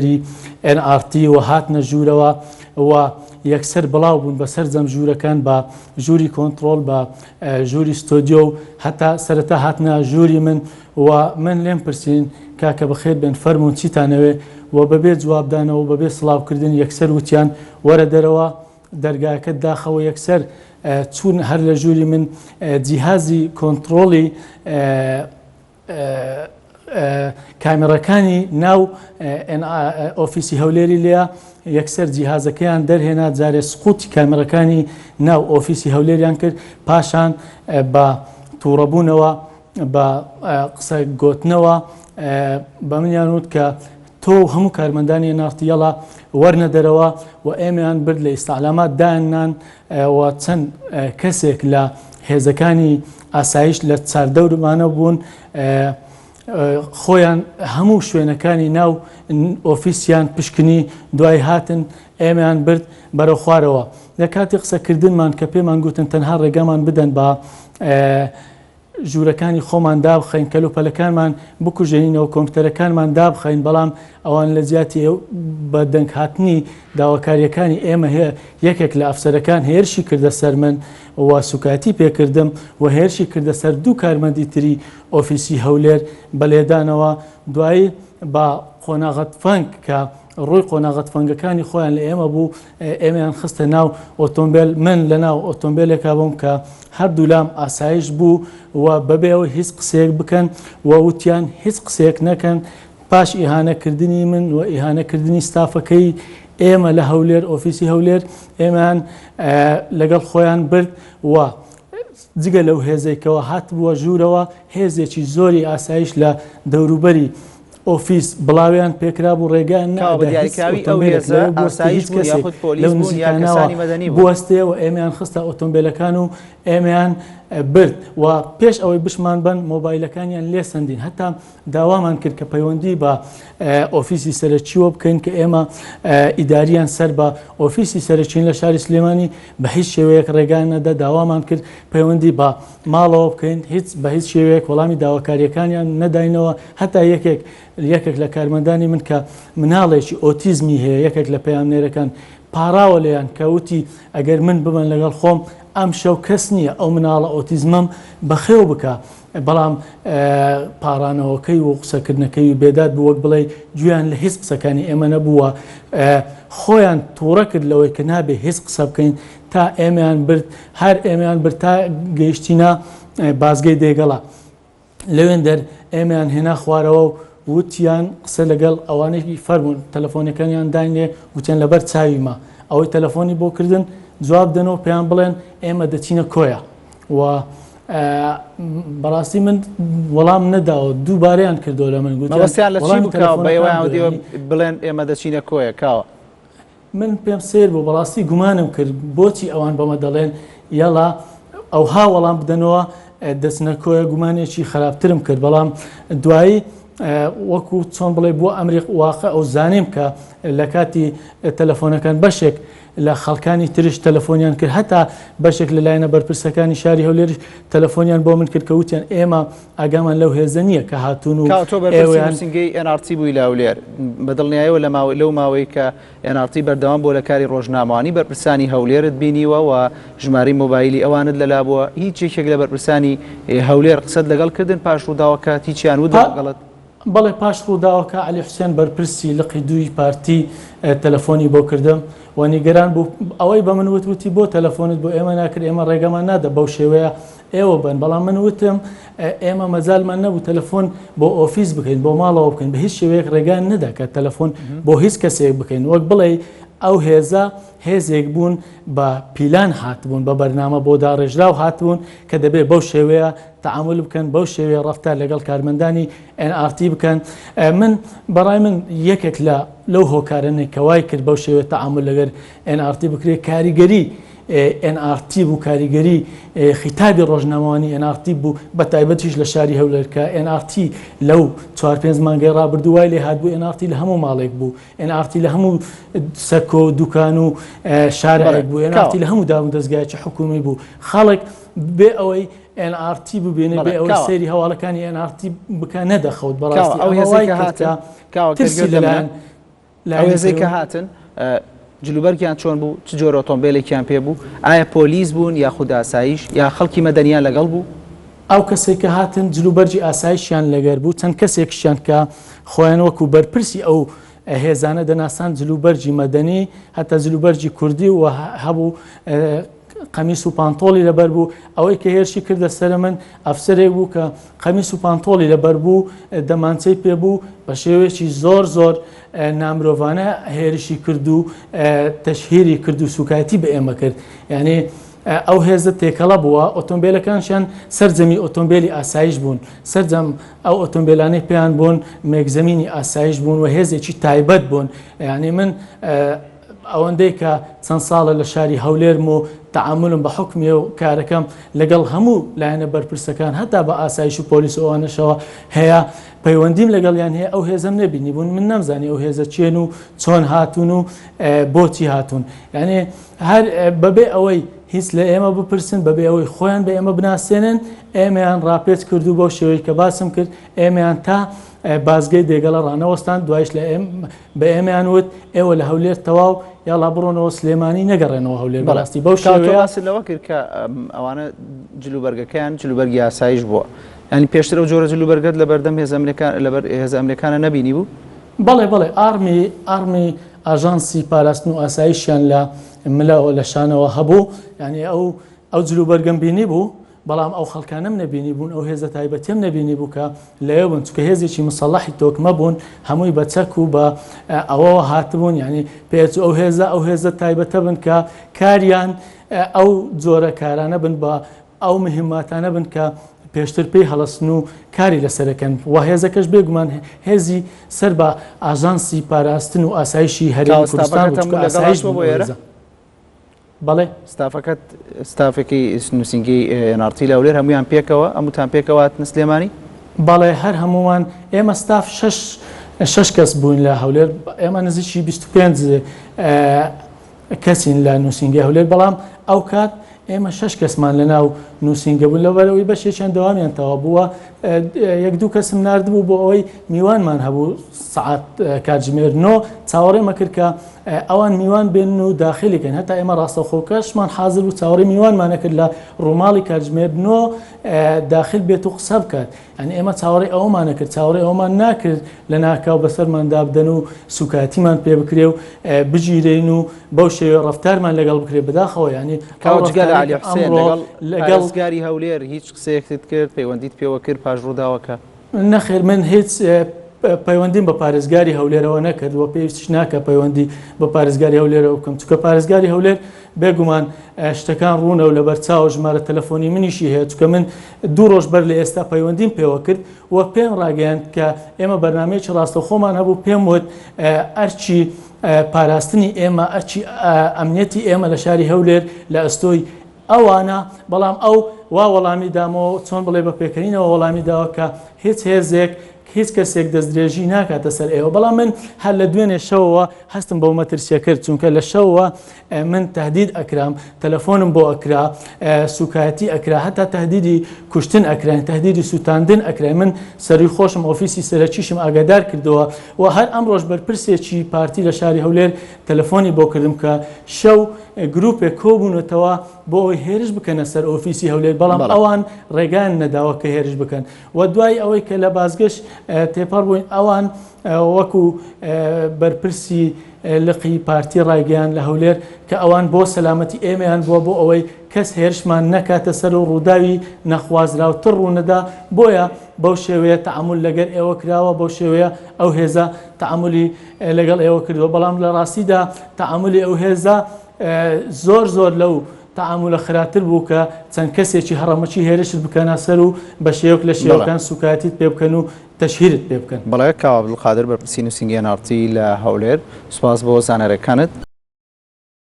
ی ئێن ئاڕ تی و هاتنە ژوورەوە و یەکسەر بڵاو بوون بە سەرجەم ژوورەکان بە ژووری کۆنتڕۆڵ بە ژووری ستۆدیۆ و هەتا سەرەتا هاتنە ژووری من و من لێم پرسین کاکە بەخێر بێن فەرموون چیتانەوێ و بەبێ جوابدانەوە و بەبێ سڵاوکردن یەکسەر وتیان وەرە دەرەوە دەرگاکەت داخەوە یەکسەر چوون هەر لە ژووری من جیهازی کۆنتڕۆڵی کامێڕەکانی ناو ئۆفیسی هەولێری لێیە یەکسەر جیهازەکەیان دەرهێنا جارێ سقوتی کامێڕەکانی ناو ئۆفیسی هەولێریان کرد پاشان بە تووڕەبوونەوە بە قسە گۆتنەوە بە منیان وت کە تۆ و هەموو کارمەندانی نارتیەڵە وەرنە دەرەوە و ئێمەیان برد لە ئیستعلامات دایاننان و چەند کەسێک لە هێزەکانی ئاسایش لە چاردەورمانە بوون خۆیان هەموو شوێنەکانی ناو ئۆفیسیان پشکنی دوای هاتن ئێمەیان برد بەرەو خوارەوە لە کاتی قسەکردنمان کە پێمان گوتن تەنها ڕێگامان بدەن بە ژوورەکانی خۆمان دابخەین، کەلوپەلەکانمان بکوژێنینەوە، کۆمپیوتەرەکانمان دابخەین، بەڵام ئەوان لە جیاتی بە دەنگ هاتنی داواکارییەکانی ئێمە یەکێک لە ئەفسەرەکان هێرشی کردە سەر من و سوکایەتی پێکردم و هێرشی کردە سەر دوو کارمەندی تری ئۆفیسی هەولێر بە لێدانەوە دوایی بە قۆناغە تفەنگ کە ڕووی قۆناغە تفەنگەکانی خۆیان لە ئێمە بوو ئێمەیان خستە ناو ئۆتۆمبێل، من لە ناو ئۆتۆمبێلێکا بووم کە هەردوولام ئاسایش بوو و بەبێ ئەوەی هیچ قسەیەک بکەن و وتیان هیچ قسەیەک نەکەن، پاش ئیهانەکردنی من و ئیهانەکردنی ستافەکەی ئێمە لە هەولێر، ئۆفیسی هەولێر، ئێمەیان لەگەڵ خۆیان برد و جگە لەو هێزەی کەوا هاتبووە ژوورەوە، هێزێکی زۆری ئاسایش لە دەوروبەری ئۆفیس بڵاویان پێکرابوو ڕێگایان کاوە بە نەئەدا هیچ دیاریکراوی ئەو ئۆتۆمبیلێک هێزە لەوێ بوەستێ ئاسایش هیچ بوون کەسێک یاخود پۆلیس لەو بوون یا نزیکانەوە کەسانی مەدەنی بوون؟ بوەستێ و ئێمەیان خستە ئۆتۆمبیلەکان و ئێمەیان برد و پێش ئەوەی بشمان بەن مۆبایلەکانیان لێ سەندین هەتا داوامان کرد کە پەیوەندی بە ئۆفیسی سەرەکیوە بکەین کە ئێمە ئیداریان سەر بە ئۆفیسی سەرەکین لە شاری سلێمانی بە هیچ شێوەیەک ڕێگان نەدا داوامان کرد پەیوەندی بە ماڵەوە بکەین هیچ بە هیچ شێوەیەک وەڵامی داواکاریەکانیان نەداینەوە هەتا یەکێک یەکێک لە کارمەندانی من کە مناڵێکی ئۆتیزمی هەیە یەکێک لە پەیامنێرەکان پاڕاوە لێیان کە وتی ئەگەر من ببەن لەگەڵ خۆم ئەمشەو کەس نییە ئەو مناڵە ئۆتیزمەم بەخێو بکا بەڵام پاڕانەوەکەی و قسەکردنەکەی و بێداد بوو وەک بڵێی گوێیان لە هیچ قسەکانی ئێمە نەبوو و خۆیان تووڕە کرد لەوەی کە نابێ هیچ قسە بکەین تا ئێمەیان برد هەر ئێمەیان برد تا گەیشتینە بازگەی دێگەڵە لەوێندەر ئێمەیان هێنا خوارەوە و وتیان قسە لەگەڵ ئەوانەی فەرموون تەلەفۆنەکانیان داینێ وتیان لەبەر چاویمە ئەوەی تەلەفۆنی بۆ کردن جواب دەنەوە پێیان بڵێن ئێمە دەچینە کۆیە و بەڕاستی من وەڵام نەداوە دووبارەیان کردەوە لە من گوتیان مەبەستیان لە چی وەڵامی بوو کاوە بە تەلەفۆنەکان ئێوەیان بدەن وتیوە یانی بڵێن ئێمە دەچینە کۆیە کاوە؟ من پێم سەیر بوو بەڕاستی گومانم کرد بۆچی ئەوان بەمە دەڵێن یەڵا ئەوها وەڵام بدەنەوە دەچنە کۆیە گومانێکی خراپترم کرد بەڵام دوایی وەکو چۆن بڵێ بووە ئەمری واقع و زانیم کە لە کاتی تەلەفۆنەکان بەشێک لە خەڵکانی ترش تەلەفۆنیان کرد هەتا بەشێک لە لایەنە بەرپرسەکانی شاری هەولێریش تەلەفۆنیان بۆ من کرد کە وتیان ئێمە ئاگامان لەو هێزە نییە کە هاتوون و کاوە تۆ بەرپرسی ئێوەیان نووسینگەی ئێن ئاڕ تی بووی لە هەولێر، بە دڵنیایەوە لە ماوەی لەو ماوەی کە ئێن ئاڕ تی بەردەوام بووە لە کاری ڕۆژنامەوانی بەرپرسانی هەولێرت بینیوە و ژمارەی مۆبایلی ئەوانت لەلا بووە، هیچ یەکێک لە بەرپرسانی هەولێر قسەت لەگەڵ کردن پاش ڕووداوەکە هیچیان وت پا لەگەڵت؟ بەڵێ پاش ڕووداوەکە عەلی حوسێن بەرپرسی لقی دووی پارتی تەلەفۆنی بۆ کردم و نیگەران بوو ئەوەی بە من وت وتی بۆ تەلەفۆنت بۆ ئێمە ناکرد ئێمە ڕێگەمان نادا بەو شێوەیە ئێوە بن بەڵام من وتم ئێمە مەجالمان نەبوو تەلەفۆن بۆ ئۆفیس بکەین بۆ ماڵەوە بکەین بە هیچ شێوەیەک ڕێگان نەدا کە تەلەفۆن بۆ هیچ کەسێک بکەین وەک بڵێ ئەو هێزە هێزێک بوون بە پیلان هاتبوون بە بەرنامە بۆ داڕێژراو هاتبوون کە دەبێت بەو شێوەیە تەعامول بکەن بەو شێوەیە ڕەفتار لەگەڵ کارمەندانی ئێن ئاڕ تی بکەن من بەڕای من یەکێک لە لەو هۆکارەنەی کە وای کرد بەو شێوەیە تەعامول لەگەر ئێن ئاڕ تی بکرێت کاریگەری ئێن ئاڕ تی بوو کاریگەری خیتابی ڕۆژنامەوانی ئێن ئاڕ تی بوو بە تایبەتیش لە شاری هەولێر کە ئێن ئاڕ تی لەو چوار پێنج مانگەی ڕابردوو وای لێ هاتبوو ئێن ئاڕ تی لە هەموو ماڵێک بوو ئێن ئاڕ تی لە هەموو سەکۆ و دوکان و شارێک بوو ئێن ئاڕ تی لە هەموو دام و دەزگایەکی حکوومی بوو خەڵک بێ ئەوەی ئێن ئاڕ تی ببینێ بێ ئەوەی سەیری هەواڵەکانی ئێن ئاڕ تی بکا نەدەخەوت بەڕاستی ئەو ئەمە هێزەی وای کە کرد هاتن کە کاوە کە ترسی گوێت لە منە لەلایەن. ئەو لایەنی هێزەی کە پەیوەند. هاتن جلوبەرگیان چۆن بوو؟ چ جۆرە ئۆتۆمبێلێکیان پێ بوو؟ ئایا پۆلیس بوون یاخود ئاسایش یا خەڵکی مەدەنیان لەگەڵ بوو؟ ئەو کەسەی کە هاتن جلوبەرگی ئاسایشیان لەگەر بوو، چەند کەسێکیشیان کە خۆیان وەکو بەرپرسی ئەو هێزانە دەناساند جلوبەرگی مەدەنی هەتا جلوبەرگی کوردی و هەبوو قەمیس و پانتۆڵی لەبەر بوو، ئەوەی کە هێرشی کردە سەر من ئەفسەرێک بوو کە قەمیس و پانتۆڵی لەبەر بوو، دەمانچەی پێ بوو، بە شێوەیەکی زۆر زۆر نامرۆڤانە هێرشی کرد و تەشهیری کرد و سوکایەتی بە ئێمە کرد. یعنی ئەو هێزە تێکەڵە بووە، ئۆتۆمبیلەکانشیان سەرجەمی ئۆتۆمبیلی ئاسایش بوون، سەرجەم ئەو ئۆتۆمبیلانەی پێیان بوون مێکزەمینی ئاسایش بوون و هێزێکی تایبەت بوون. یعنی من ئەوەندەی کە چەند ساڵە لە شاری هەولێرم و تەعامولم بە حوکمی و کارەکەم لەگەڵ هەموو لایەنە بەرپرسەکان هەتا بە ئاسایش و پۆلیس و ئەوانەشەوە هەیە پەیوەندیم لەگەڵیان هەیە ئەو هێزەم نەبینی بوون من نەمزانی ئەو هێزە چێن و چۆن هاتوون و بۆچی هاتوون یعنی هەر بەبێ ئەوەی هیچ لە ئێمە بپرسن بەبێ ئەوەی خۆیان بە ئێمە بناسێنن ئێمەیان ڕاپێچ کرد و بەو شێوەی کە باسم کرد ئێمەیان تا بازگەی دێگەڵە ڕانەوەستان دوایش لە ئێم بە ئێمەیان وت ئێوە لە هەولێر تەواو یاڵا بڕۆنەوە سلێمانی نەگەڕێنەوە هەولێر بەڵێ بەڕاستی بەو کاک تۆ شێوەیە. باست لەوە کرد کە ئەوانە جلوبەرگەکەیان جلوبەرگی ئاسایش بووە یانی پێشتر ئەو جۆرە جلوبەرگەت لە بەردەم هێزە ئەمنیەکان لەبەر هێزە ئەمنیەکانە نەبینی بوو؟ بەڵێ بەڵێ ئاڕمی ئاڕمی ئاژانسی پاراستن و ئاسایشیان لە ملەوە لە شانەوە هەبوو یانی ئەو ئەو جلوبەرگەم بینی بوو بەڵام ئەو خەڵکانەم نەبینی بوون، ئەو هێزە تایبەتیەم نەبینی بوو کە لەوێ بوون، چونکە هێزێکی مسەڵەحی تۆکمە بوون، هەمووی بە چەک و بە ئەوەوە هاتبوون، یانی پێچوو ئەو هێزە ئەو هێزە تایبەتە بن کە کاریان ئەو جۆرە کارانە بن بە ئەو مهماتانە بن کە پێشتر پێی هەڵەسن و کاری لەسەرەکەن و هێزەکەش بێگومان هێزی سەر بە ئاژانسی پاراستن و ئاسایشی هەرێمی کوردستان بوو، چونکە ئاسایش بوون ئەو هێزە. بەڵێ. ستافەکەت ستافێکی نووسینگەی NRT لە هەولێر هەموویان پێکەوە هەمووتان پێکەوە هاتنە سلێمانی؟ بەڵێ هەر هەموومان ئێمە ستاف شەش شەش کەس بووین لە هەولێر ئێمە نزیکی 25 کەسین لە نووسینگەی هەولێر بەڵام ئەو کات ئێمە شەش کەسمان لە ناو نووسینگە بوون لەبەرەوەی بەشێکیان دەوامیان تەوا بووە یەک دوو کەسم ناردبوو بۆ ئەوەی میوانمان هەبوو سەعات کاتژمێر نۆ چاوەڕێمە کرد کە ئەوان میوان بێنن و داخلی کەن هەتا ئێمە ڕاستەوخۆ کەشمان حازر بوو چاوەڕێی میوانمان نەکرد لە ڕووماڵی کاتژمێر نۆ داخل بێت و قسە بکات یعنی ئێمە چاوەڕێی ئەوەمان نەکرد چاوەڕێی ئەوەمان ناکرد لە ناکاو بەسەرماندا بدەن و سوکایەتیمان پێ بکرێ و بگیرێین و بەو شێوەیە ڕەفتارمان لەگەڵ بکرێ بەداخەوە یعنی ئەو کاوە جگە لە ڕەفتارەی عەلی کە حوسێن ئەمڕۆ لەگەڵ لەگەڵ پارێزگاری هەولێر هیچ قسەیەکت کرد پەیوەندیت پێوە کرد پاش ڕووداوەکە؟ نەخێر من هیچ پەیوەندیم بە پارێزگاری هەولێرەوە نەکرد و پێویستیش ناکە پەیوەندی بە پارێزگاری هەولێرەوە بکەم چونکە پارێزگاری هەولێر بێگومان شتەکان ڕوونە و لەبەرچاوە ژمارە تەلەفۆنی منیشی هەیە چونکە من دوو ڕۆژ بەر لە ئێستا پەیوەندیم پێوە کرد و پێم ڕاگەیاند کە ئێمە بەرنمەیەکی ڕاستەوخۆمان هەبوو پێم وت ئەرچی پاراستنی ئێمە ئەرچی ئەمنیەتی ئێمە لە شاری هەولێر لە ئەستۆی ئەوانە، بەڵام ئەو وا وەڵامی دامەوە، چۆن بڵێ بە پێکەنینەوە وەڵامی داوە کە هیچ هێزێک، هیچ کەسێک دەستدرێژی ناکاتە سەر ئێوە، بەڵام من هەر لە دوێنێ شەوەوە هەستم بەو مەترسیە کرد، چونکە لە شەوەوە من تەهدید ئەکرام، تەلەفۆنم بۆ ئەکرا، سوکایەتی ئەکرا، هەتا تەهدیدی کوشتن ئەکراین، تەهدیدی سوتاندن ئەکراین، من سەروی خۆشم ئۆفیسی سەرەکیشم ئاگادار کردەوە و هەر ئەمڕۆش بەرپرسێکی پارتی لە شاری هەولێر تەلەفۆنی بۆ کردم کە شەو گروپێک کۆبوونەتەوە بۆ ئەوەی هێرش بکەنە سەر ئۆفیسی هەولێر، بەڵام ئەوان ڕێگایان نەداوە کە هێرش بکەن و دوای ئەوەی کە لە بازگەش تێپەڕ بووین ئەوان وەکو بەرپرسی لقی پارتی ڕایگەیان لە هەولێر کە ئەوان بۆ سەلامەتی ئێمەیان بووە بۆ ئەوەی کەس هێرشمان نەکاتە سەر و ڕووداوی نەخوازراوتر ڕوونەدا بۆیە بەو شێوەیە تەعامول لەگەر ئێوە کراوە بەو شێوەیە ئەو هێزە تەعامولی لەگەڵ ئێوە کردووە، بەڵام لە ڕاستیدا تەعامولی ئەو هێزە زۆر زۆر لەو تەعامولە خراپتر بوو کە چەند کەسێکی هەڕەمەکی هێرشت بکەنە سەر و بە شێوەک لە شێوەکان سوکایەتیت پێ بکەن و تەشهیرت پێ بکەن. بەڵێ کاوە عەبدولقادر بەرپرسی نووسینگەی NRT لە هەولێر، سوپاس بۆ زانیاریەکانت.